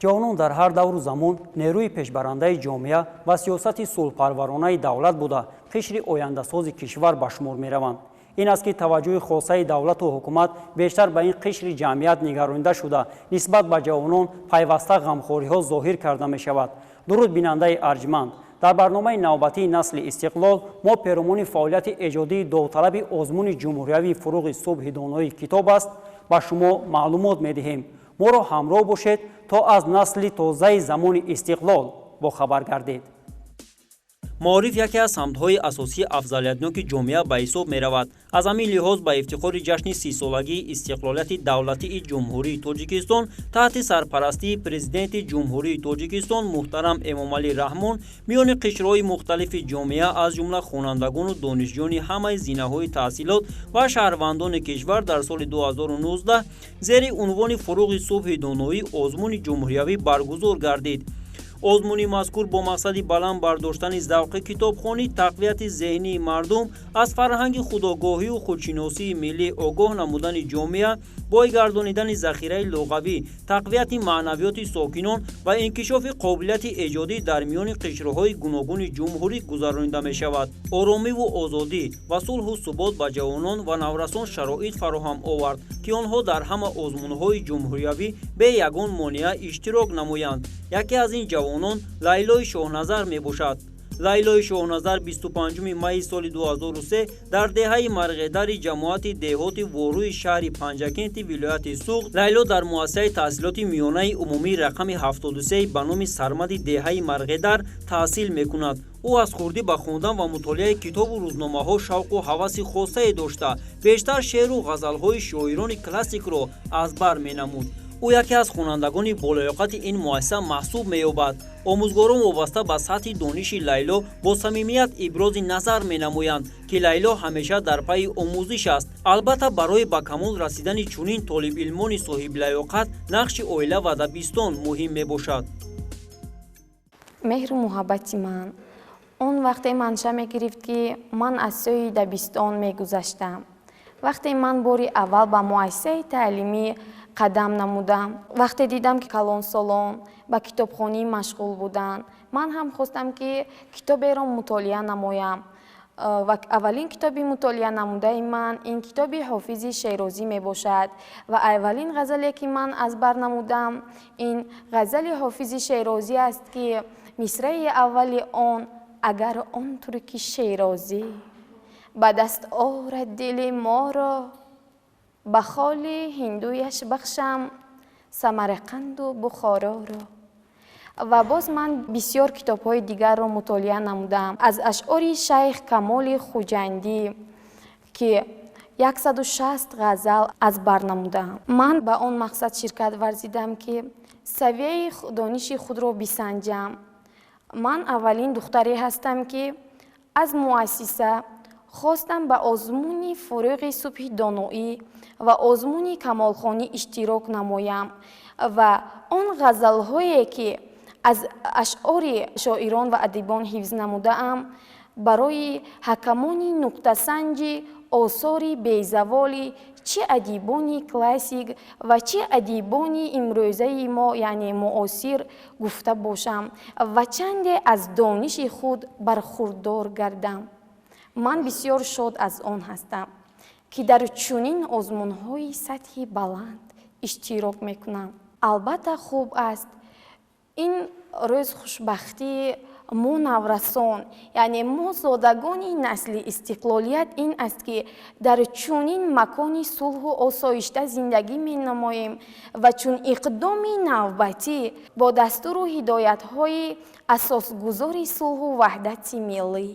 Ҷавонон дар ҳар давру замон нерӯи пешбарандаи ҷомеа ва сиёсати сулҳпарваронаи давлат буда, қишри ояндасози кишвар ба шумор мераванд. Ин аст, ки таваҷҷӯҳи хосаи давлату ҳукумат бештар ба ин қишри ҷамъият нигаронида шуда, нисбат ба ҷавонон пайваста ғамхориҳо зоҳир карда мешавад. Дуруд, бинандаи арҷманд! Дар барномаи навбатии «Насли истиқлол» мо перомуни фаъолияти эҷодии довталаби озмуни ҷумҳуриявии «Фурӯғи субҳи доноӣ китоб аст» ба шумо маълумот медиҳем. Моро ҳамроҳ бошед, то аз насли тозаи замони истиқлол бохабар гардед. Маориф яке аз самтҳои асосии афзалиятноки ҷомеа ба ҳисоб меравад. Аз ҳамин лиҳоз, ба ифтихори ҷашни 30-солагии истиқлолияти давлатии Ҷумҳурии Тоҷикистон таҳти сарпарастии Президенти Ҷумҳурии Тоҷикистон муҳтарам Эмомалӣ Раҳмон миёни қишрҳои мухталифи ҷомеа, аз ҷумла хонандагону донишҷӯёни ҳамаи зинаҳои таҳсилот ва шаҳрвандони кишвар дар соли 2019 зери унвони «Фурӯғи субҳи доноӣ» озмуни ҷумҳуриявӣ баргузор гардид. Озмуни мазкур бо мақсади баланд бардоштани завқи китобхонӣ, тақвияти зеҳнии мардум, аз фарҳанги худогоҳию худшиносии миллӣ огоҳ намудани ҷомеа, бойгардонидани захираи луғавӣ, тақвияти маънавиёти сокинон ва инкишофи қобилияти эҷодӣ дар миёни қишрҳои гуногуни ҷумҳурӣ гузаронида мешавад. Оромиву озодӣ ва сулҳу субот ба ҷавонон ва наврасон шароит фароҳам овард, ки онҳо дар ҳама озмунҳои ҷумҳуриявӣ бе ягон монеа иштирок намоянд. Яке аз ин ҷавонон Лайлои Шоҳназар мебошад. Лайлои Шоҳназар 25 майи соли 2003 дар деҳаи Марғедари ҷамоати деҳоти Ворӯи шаҳри Панҷакенти вилояти Суғд. Лайло дар муассисаи таҳсилоти миёнаи умумии рақами 73 ба номи Сармади деҳаи Марғедар таҳсил мекунад. Ӯ аз хурдӣ ба хондан ва мутолиаи китобу рӯзномаҳо шавқу ҳаваси хосае дошта, бештар шеъру ғазалҳои шоирони классикро аз бар менамуд. Ӯ яке аз хонандагони болаёқати ин муассиса маҳсуб меёбад. Омӯзгорон вобаста ба сатҳи дониши Лайло бо самимият ибрози назар менамоянд, ки Лайло ҳамеша дар пайи омӯзиш аст. Албатта, барои ба камол расидани чунин толибилмони соҳиблаёқат нақши оила ва дабистон муҳим мебошад. Меҳру муҳаббати ман он вақте манша мегирифт, ки ман аз сӯи дабистон мегузаштам. Вақте ман бори аввал ба муассисаи таълимӣ қадам намудам, вақте дидам, ки калонсолон ба китобхонӣ машғул буданд, ман ҳам хостам, ки китоберо мутолиа намоям. Ва аввалин китоби мутолиа намудаи ман ин китоби Ҳофизи Шерозӣ мебошад ва аввалин ғазале, ки ман аз бар намудам, ин ғазали Ҳофизи Шерозӣ аст, ки мисраи аввали он: «Агар он турки шерозӣ ба даст орад дили моро, ба холи ҳиндуяш бахшам Самарқанду Бухороро». Ва боз ман бисёр китобҳои дигарро мутолиа намудам. Аз ашъори Шайх Камоли Хуҷандӣ, ки 160 ғазал аз бар намудам. Ман ба он мақсад ширкат варзидам, ки савияи дониши худро бисанҷам. Ман аввалин духтаре ҳастам, ки аз муассиса хостам ба озмуни «Фурӯғи субҳи доноӣ» ва озмуни камолхонӣ иштирок намоям ва он ғазалҳое, ки аз ашъори шоирон ва адибон ҳифз намудаам, барои ҳакамони нуқтасанҷи осори безаволи чӣ адибони классик ва чӣ адибони имрӯзаи мо, яъне муосир, гуфта бошам ва чанде аз дониши худ бархурдор гардам. Ман бисёр шод аз он ҳастам, ки дар чунин озмунҳои сатҳи баланд иштирок мекунам. Албатта, хуб аст. Ин рӯз хушбахтии мо наврасон, яъне мо зодагони насли истиқлолият, ин аст, ки дар чунин макони сулҳу осоишта зиндагӣ менамоем ва чун иқдоми навбатӣ бо дастуру ҳидоятҳои асосгузори сулҳу ваҳдати миллӣ,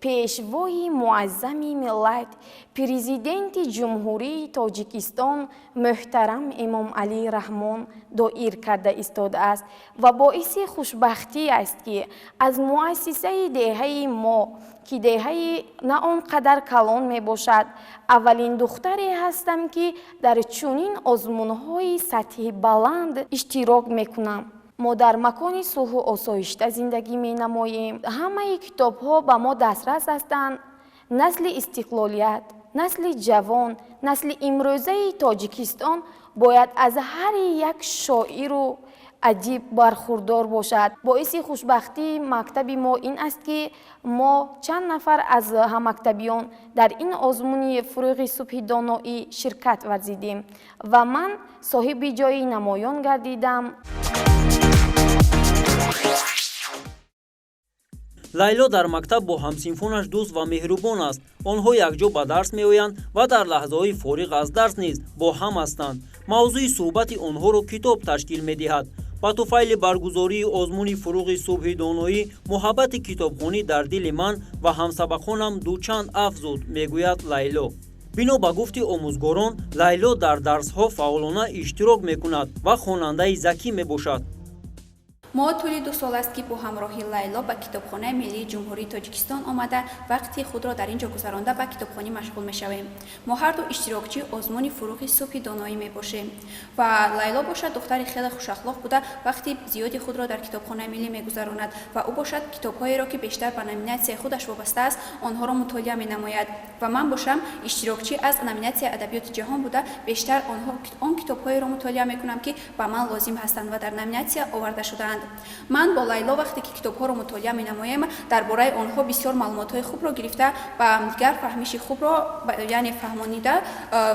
Пешвои муаззами миллат, Президенти Ҷумҳурии Тоҷикистон муҳтарам Эмомалӣ Раҳмон доир карда истодааст. Ва боиси хушбахтӣ аст, ки аз муассисаи деҳаи мо, ки деҳаи на он қадар калон мебошад, аввалин духтаре ҳастам, ки дар чунин озмунҳои сатҳи баланд иштирок мекунам. Мо дар макони сулҳу осоишта зиндагӣ менамоем, ҳамаи китобҳо ба мо дастрас ҳастанд. Насли истиқлолият, насли ҷавон, насли имрӯзаи Тоҷикистон бояд аз ҳар як шоиру адиб бархурдор бошад. Боиси хушбахтии мактаби мо ин аст, ки мо чанд нафар аз ҳаммактабиён дар ин озмуни Фурӯғи субҳи доноӣ ширкат варзидем ва ман соҳиби ҷойи намоён гардидам. Лайло дар мактаб бо ҳамсинфонаш дӯст ва меҳрубон аст. Онҳо якҷо ба дарс меоянд ва дар лаҳзаҳои фориғ аз дарс низ бо ҳам ҳастанд. Мавзӯи суҳбати онҳоро китоб ташкил медиҳад. Ба туфайли баргузории озмуни Фурӯғи субҳи доноӣ муҳаббати китобхонӣ дар дили ман ва ҳамсабақонам дучанд афзуд, мегӯяд Лайло. Бино ба гуфти омӯзгорон, Лайло дар дарсҳо фаъолона иштирок мекунад ва хонандаи закӣ мебошад. Мо тӯли 2 сол аст, ки бо ҳамроҳи Лайло ба Китобхонаи миллии Ҷумҳурии Тоҷикистон омада, вақти худро дар ин ҷо гузаронда, ба китобхонӣ машғул мешавем. Мо ҳарду иштирокчии озмуни Фурӯғи субҳи доноӣ мебошем ва Лайло бошад духтари хеле хушахлоқ буда, вақти зиёди худро дар Китобхонаи миллӣ мегузаронад ва ӯ бошад китобҳоеро, ки бештар ба номинатсияи худаш вобаста аст, онҳоро мутолиа менамояд. Ва ман бошам иштирокчӣ аз номинатсияи адабиёти ҷаҳон буда, бештар он китобҳоеро мутолиа мекунам, ки ба ман лозим ҳастанд ва дар номинатсия оварда шудаанд. Ман бо Лайло вақте ки китобҳоро мутолиа менамоем, дар бораи онҳо бисёр маълумотҳои хубро гирифта, ба дигар фаҳмиши хубро, яъне фаҳмонида,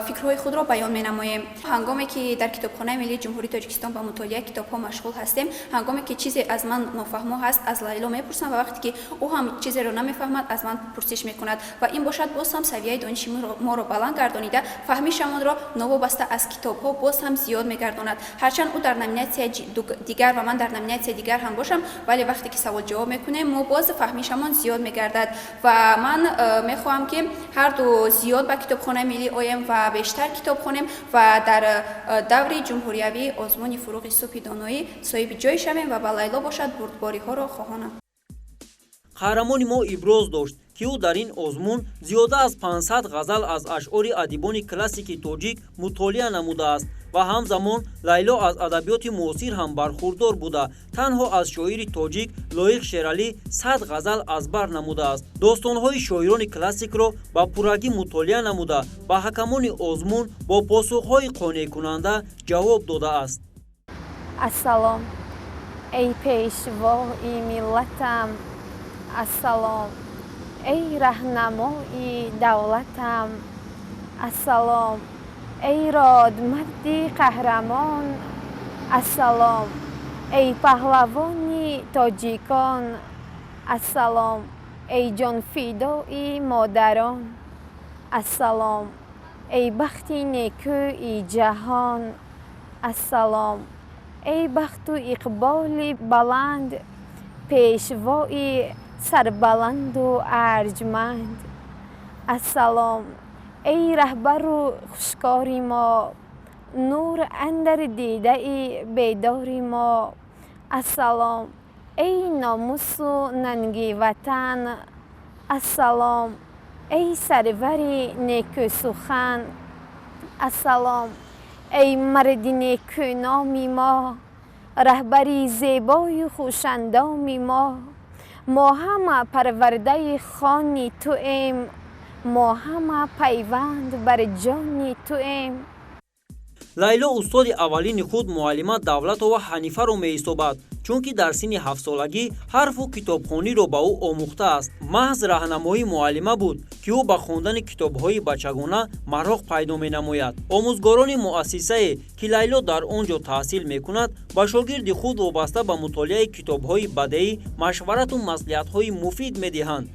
фикрҳои худро баён менамоем. Ҳангоме ки дар Китобхонаи миллии Ҷумҳурии Тоҷикистон ба мутолиаи китобҳо машғул ҳастем, ҳангоме ки чизе аз ман нофаҳмо ҳаст, аз Лайло мепурсам ва вақте ки ӯ ҳам чизеро намефаҳмад, аз ман пурсиш мекунад ва ин бошад боз ҳам савияи дониши моро баланд гардонида, фаҳмишамонро новобаста аз китобҳо боз ҳам зиёд мегардонад. Ҳарчанд ӯ дар номинатсияи дигар ва ман дар номинатсияи дигар ҳам бошам, вале вақте ки савол-ҷавоб мекунем, мо боз фаҳмишамон зиёд мегардад ва ман мехоҳам, ки ҳарду зиёд ба Китобхонаи миллӣ оем ва бештар китоб хонем ва дар даври ҷумҳуриявии озмуни Фурӯғи субҳи доноӣ соҳиби ҷой шавем ва ба Лайло бошад бурдбориҳоро хоҳонам. Қаҳрамони мо иброз дошт, ки ӯ дар ин озмун зиёда аз 500 ғазал аз ашъори адибони классики тоҷик мутолиа намудааст ва ҳамзамон Лайло аз адабиёти муосир ҳам бархурдор буда, танҳо аз шоири тоҷик Лоиқ Шералӣ 100 ғазал аз бар намудааст. Достонҳои шоирони классикро ба пуррагӣ мутолиа намуда, ба ҳакамони озмун бо посухҳои қонеъкунанда ҷавоб додааст. Ассалом, эй пешвои миллатам, ассалом, эй раҳнамои давлатам, ассалом, эй родмарди қаҳрамон, ассалом, эй паҳлавони тоҷикон, ассалом, эй ҷонфидои модарон, ассалом, эй бахти некӯи ҷаҳон, ассалом, эй бахту иқболи баланд, пешвои сарбаланду арҷманд, ассалом, эй раҳбару хушкори мо, нур андар дидаи бедори мо, ассалом, эй номусу нанги ватан, ассалом, эй сарвари некӯсухан, ассалом, эй марди некӯноми мо, раҳбари зебою хушандоми мо. Мо ҳама парвардаи хони туем, мо ҳама пайванд бар ҷони туем. Лайло устоди аввалини худ муаллима Давлатова Ҳанифаро меҳисобад, чунки дар синни 7-солагӣ ҳарфу китобхониро ба ӯ омӯхтааст. Маҳз раҳнамоии муаллима буд, ки ӯ ба хондани китобҳои бачагона мароқ пайдо менамояд. Омӯзгорони муассисае, ки Лайло дар он ҷо таҳсил мекунад, ба шогирди худ вобаста ба мутолиаи китобҳои бадеӣ машварату маслиҳатҳои муфид медиҳанд.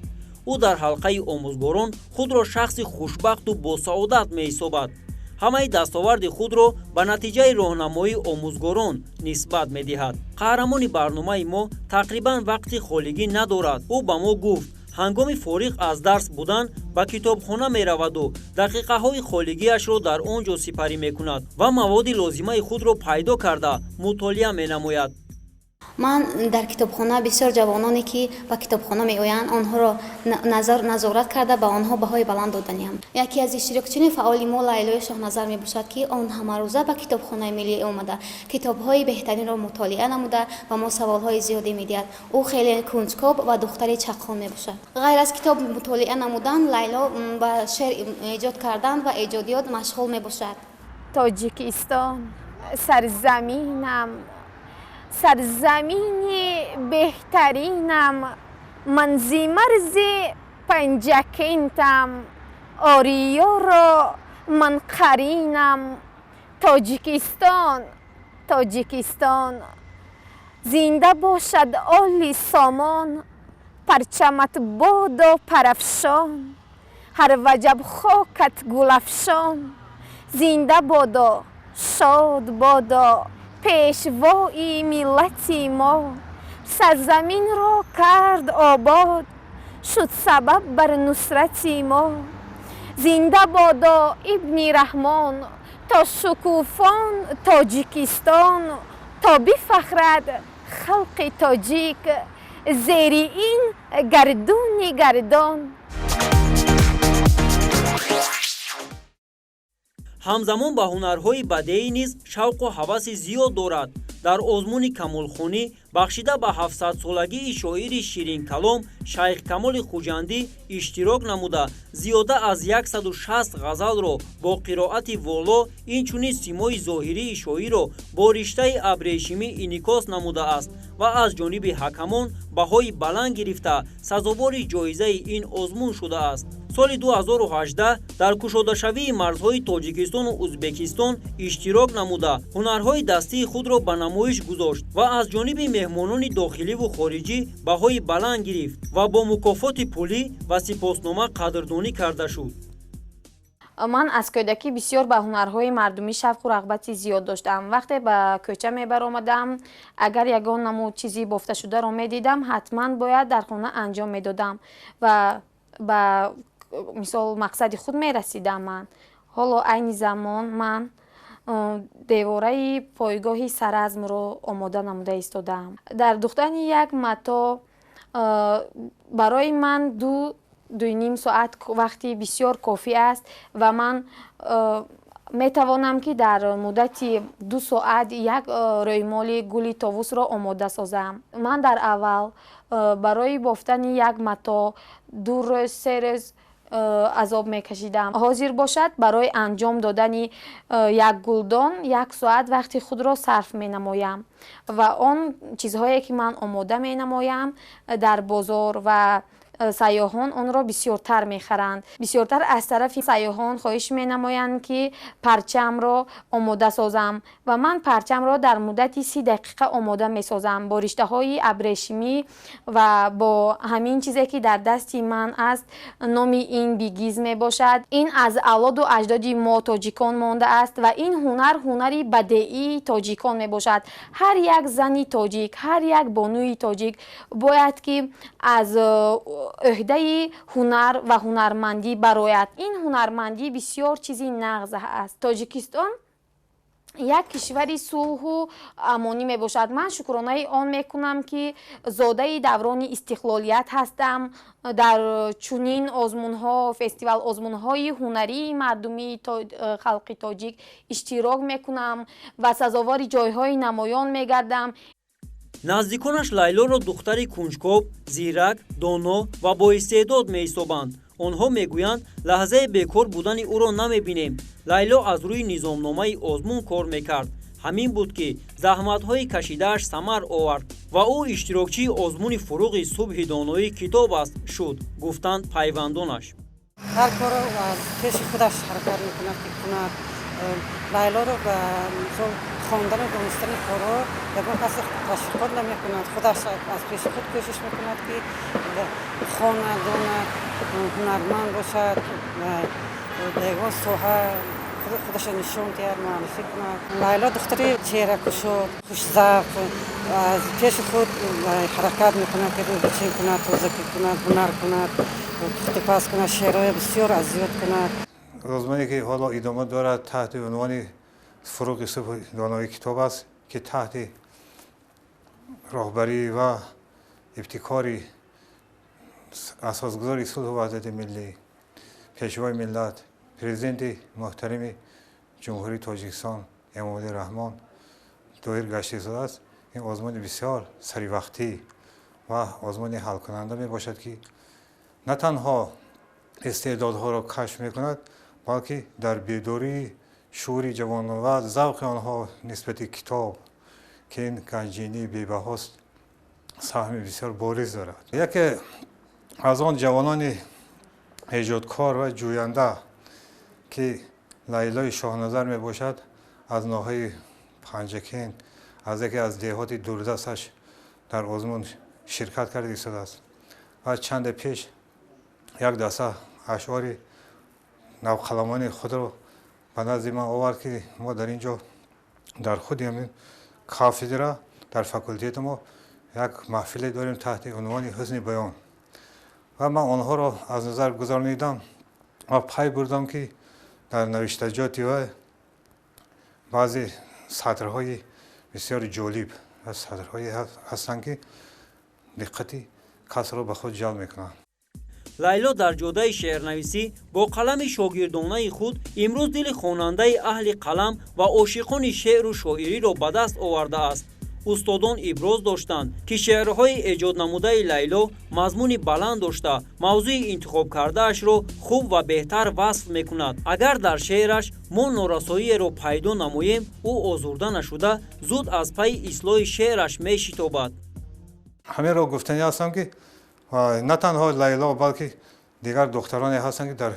Ӯ дар ҳалқаи омӯзгорон худро шахси хушбахту босаодат меҳисобад. Ҳамаи дастоварди худро ба натиҷаи роҳнамоии омӯзгорон нисбат медиҳад. Қаҳрамони барномаи мо тақрибан вақти холигӣ надорад. Ӯ ба мо гуфт, ҳангоми фориғ аз дарс будан ба китобхона мераваду дақиқаҳои холигиашро дар он ҷо сипарӣ мекунад ва маводи лозимаи худро пайдо карда мутолиа менамояд. Ман дар китобхона бисёр ҷавононе, ки ба китобхона меоянд, онҳоро назорат карда, ба онҳо баҳои баланд доданиам. Яке аз иштирокчиёни фаъоли мо Лайлои Шоҳназар мебошад, ки он ҳамарӯза ба Китобхонаи миллӣ омада, китобҳои беҳтаринро мутолиа намуда ва мо саволҳои зиёде медиҳад. Ӯ хеле кунҷкоб ва духтари чаққон мебошад. Ғайр аз китоб мутолиа намудан, Лайло ба шеър эҷод кардан ва эҷодиёт машғул мебошад. Тоҷикистон, сарзаминам, Сарзамини беҳтаринам, ман зи марзи Панҷакентам, Ориёро ман қаринам. Тоҷикистон, Тоҷикистон, зинда бошад оли Сомон, парчамат бодо парафшон, ҳар ваҷаб хокат гулафшон. Зинда бодо, шод бодо, пешвои миллати мо, сарзаминро кард обод, шуд сабаб бар нусрати мо. Зинда бодо Ибни Раҳмон, то шукуфон Тоҷикистон, то бифахрад халқи тоҷик зери ин гардуни гардон. Ҳамзамон ба ҳунарҳои бадеӣ низ шавқу ҳаваси зиёд дорад. Дар озмуни камолхонӣ бахшида ба 700-солагии шоири ширинкалом Шайх Камоли Хуҷандӣ иштирок намуда, зиёда аз 160 ғазалро бо қироати воло, инчунин симои зоҳирии шоирро бо риштаи абрешимӣ инъикос намудааст ва аз ҷониби ҳакамон баҳои баланд гирифта, сазовори ҷоизаи ин озмун шудааст. Соли 2018 дар кушодашавии марзҳои Тоҷикистону Узбекистон иштирок намуда, ҳунарҳои дастии худро ба намоиш гузошт ва аз ҷониби меҳмонони дохиливу хориҷӣ баҳои баланд гирифт ва бо мукофоти пулӣ ва сипоснома қадрдонӣ карда шуд. Ман аз кӯдакӣ бисёр ба ҳунарҳои мардумӣ шавқу рағбати зиёд доштам. Вақте ба кӯча мебаромадам, агар ягон намуд чизи бофташударо медидам, ҳатман бояд дар хона анҷом медодам ва ба мисол мақсади худ мерасидам. Ман ҳоло айни замон ман девораи пойгоҳи Саразмро омода намуда истодаам. Дар духтани як мато барои ман 2-2.5 соат вақти бисёр кофӣ аст ва ман метавонам, ки дар муддати 2 соат як рӯймоли гули товусро омода созам. Ман дар аввал барои бофтани як мато 2 рӯз, 3 рӯз азоб мекашидам. Ҳозир бошад, барои анҷом додани як гулдон 1 соат вақти худро сарф менамоям ва он чизҳое, ки ман омода менамоям, дар бозор ва сайёҳон онро бисёртар мехаранд. Бисёртар аз тарафи сайёҳон хоҳиш менамоянд, ки парчамро омода созам ва ман парчамро дар муддати 30 дақиқа омода месозам бо риштаҳои абрешимӣ ва бо ҳамин чизе, ки дар дасти ман аст. Номи ин бигиз мебошад. Ин аз авлоду аҷдоди мо тоҷикон мондааст ва ин ҳунар ҳунари бадеии тоҷикон мебошад. Ҳар як зани тоҷик, ҳар як бонуи тоҷик бояд, ки аз ӯҳдаи ҳунар ва ҳунармандӣ барояд. Ин ҳунармандӣ бисёр чизи нағз аст. Тоҷикистон як кишвари сулҳу амонӣ мебошад. Ман шукронаи он мекунам, ки зодаи даврони истиқлолият ҳастам. Дар чунин озмунҳо, фестивал озмунҳои ҳунарии мардумии халқи тоҷик иштирок мекунам ва сазовори ҷойҳои намоён мегардам. Наздиконаш Лайлоро духтари кунҷков, зирак, доно ва боистеъдод меҳисобанд. Онҳо мегӯянд, лаҳзаи бекор будани ӯро намебинем. Лайло аз рӯи низомномаи озмун кор мекард. Ҳамин буд, ки заҳматҳои кашидааш самар овард ва ӯ иштирокчии озмуни «Фуруғи субҳи доноӣ китоб аст» шуд, гуфтанд пайвандонаш. Ҳар корро аз пеши худаш ҳаракат мекунад, ки кунад. Лайлоро ба мисол хондану донистани корҳо ягон касе ташвиқот намекунад, худаш аз пеши худ кӯшиш мекунад, ки хонад, донад, ҳунарманд бошад, ба ягон соҳа худаша нишон диҳад, муаррифӣ кунад. Лайло духтари чеҳракушод, хушзавқ, аз пеши худ ҳаракат мекунад, ки рӯбичин кунад, тозакӣ кунад, ҳунар кунад, пухтупаз кунад, шеърҳои бисёр аз ёд кунад. Озмуне ки ҳоло идома дорад таҳти унвони «Фуруғи субҳи донои китоб аст», ки таҳти роҳбарӣ ва ибтикори асосгузори сулҳу ваҳдати миллӣ, пешвои миллат, президенти муҳтарами Ҷумҳурии Тоҷикистон Эмомалӣ Раҳмон доир гашта истодааст. Ин озмуни бисёр саривақтӣ ва озмуни ҳалкунанда мебошад, ки на танҳо истеъдодҳоро кашф мекунад, балки дар бедории шуури ҷавонон ва завқи онҳо нисбати китоб, ки ин ганҷинаи бебаҳост, саҳми бисёр бориз дорад. Яке аз он ҷавонони эҷодкор ва ҷӯянда, ки Лайлои Шоҳназар мебошад, аз ноҳияи Панҷакент, аз яке аз деҳоти дурдасташ дар озмун ширкат карда истодааст ва чанде пеш як даста ашъори навқаламони худро ба назди ман овард, ки мо дар ин ҷо дар худи ҳамин кафедра дар факултети мо як маҳфиле дорем таҳти унвони ҳусни баён ва ман онҳоро аз назар гузаронидам ва пай бурдам, ки дар навиштаҷоти вай баъзе сатрҳои бисёр ҷолиб ва сатрҳое ҳастанд, ки диққати касро ба худ ҷалб мекунанд. Лайло дар ҷодаи шеърнависӣ бо қалами шогирдонаи худ имрӯз дили хонандаи аҳли қалам ва ошиқони шеъру шоириро ба даст овардааст. Устодон иброз доштанд, ки шеърҳои эҷоднамудаи Лайло мазмуни баланд дошта, мавзӯи интихобкардаашро хуб ва беҳтар васф мекунад. Агар дар шеъраш мо норасоиеро пайдо намоем, ӯ озурда нашуда, зуд аз пайи ислоҳи шеъраш мешитобад. Ҳаминро гуфтанӣ ҳастам, ки на танҳо Лайло, балки дигар духтароне ҳастанд, ки дар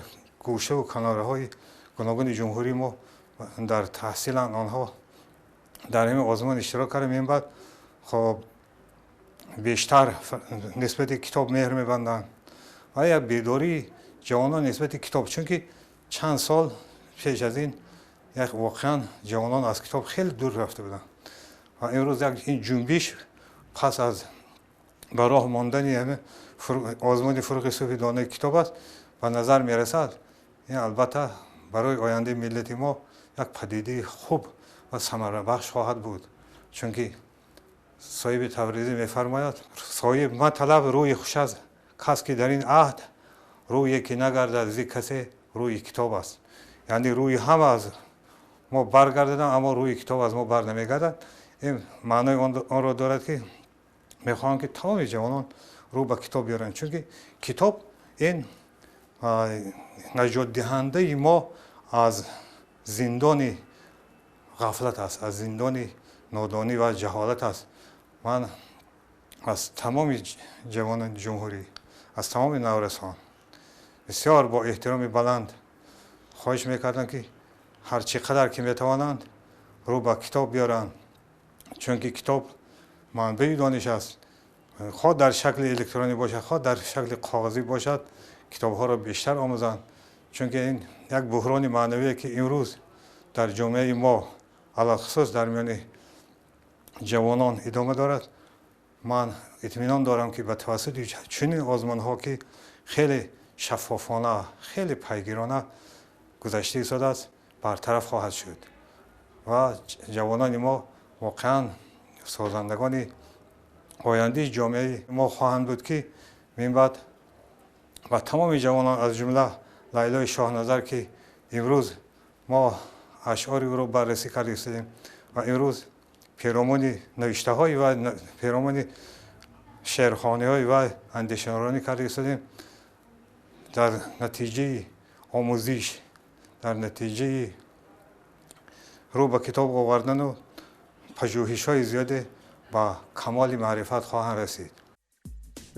гӯшаву канораҳои гуногуни ҷумҳурии мо дар таҳсиланд, онҳо дар ҳамин озмун иштирок кардем. Ин баъд хоб бештар нисбати китоб меҳр мебанданд ва як бедории ҷавонон нисбати китоб, чунки чанд сол пеш аз ин як воқеан ҷавонон аз китоб хеле дур рафта буданд ва имрӯз як ин ҷунбиш пас аз ба роҳ мондани ҳамин озмуни фурӯғи субҳи донои китоб аст, ба назар мерасад. Ин албатта барои ояндаи миллати мо як падидаи хуб ва самарабахш хоҳад буд, чунки Соҳиби Тавризӣ мефармояд: «Соҳиб, маталаб рӯи хуш аз кас, ки дар ин аҳд рӯе ки нагардад зи касе, рӯи китоб аст». Яъне рӯи ҳама аз мо баргардаданд, аммо рӯи китоб аз мо бар намегардад. Ин маънои онро дорад, ки мехоҳам, ки тамоми ҷавонон рӯ ба китоб биёранд, чунки китоб ин наҷотдиҳандаи мо аз зиндони ғафлат аст, аз зиндони нодонӣ ва ҷаҳолат аст. Ман аз тамоми ҷавонони ҷумҳурӣ, аз тамоми наврасон бисёр бо эҳтироми баланд хоҳиш мекардам, ки ҳар чӣ қадар ки метавонанд, рӯ ба китоб биёранд, чунки китоб манбаи дониш аст. Хоҳ дар шакли электронӣ бошад, хоҳ дар шакли коғазӣ бошад, китобҳоро бештар омӯзанд, чунки ин як буҳрони маънавие, ки имрӯз дар ҷомеаи мо, алалхусус дар миёни ҷавонон идома дорад. Ман итминон дорам, ки ба тавассути чунин озмунҳо, ки хеле шаффофона, хеле пайгирона гузашта истодааст, бартараф хоҳад шуд ва ҷавонони мо воқеан созандагони ояндаи ҷомеаи мо хоҳанд буд, ки минбаъд ба тамоми ҷавонон, аз ҷумла Лайлои Шоҳназар, ки имрӯз мо ашъори ӯро баррасӣ карда истодем ва имрӯз перомони навиштаҳои ва перомони шеърхониҳои вай андешаронӣ карда истодем, дар натиҷаи омӯзиш, дар натиҷаи рӯ ба китоб овардану пажӯҳишҳои зиёде ба камоли маърифат хоҳанд расид.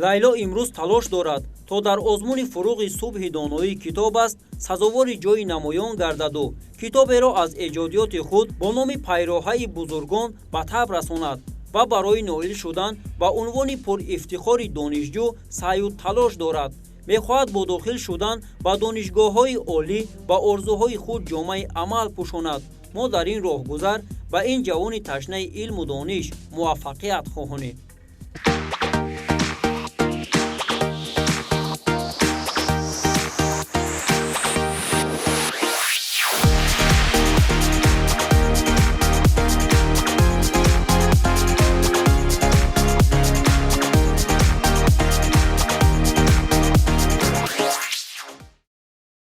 Лайло имрӯз талош дорад, то дар озмуни фурӯғи субҳи доноии китоб аст сазовори ҷойи намоён гардаду китоберо аз эҷодиёти худ бо номи пайроҳаи бузургон ба таб расонад ва барои ноил шудан ба унвони пурифтихори донишҷӯ саъю талош дорад. Мехоҳад бо дохил шудан ба донишгоҳҳои олӣ ба орзуҳои худ ҷомаи амал пӯшонад. Мо дар ин роҳгузар ба ин ҷавони ташнаи илму дониш муваффақият хоҳонем.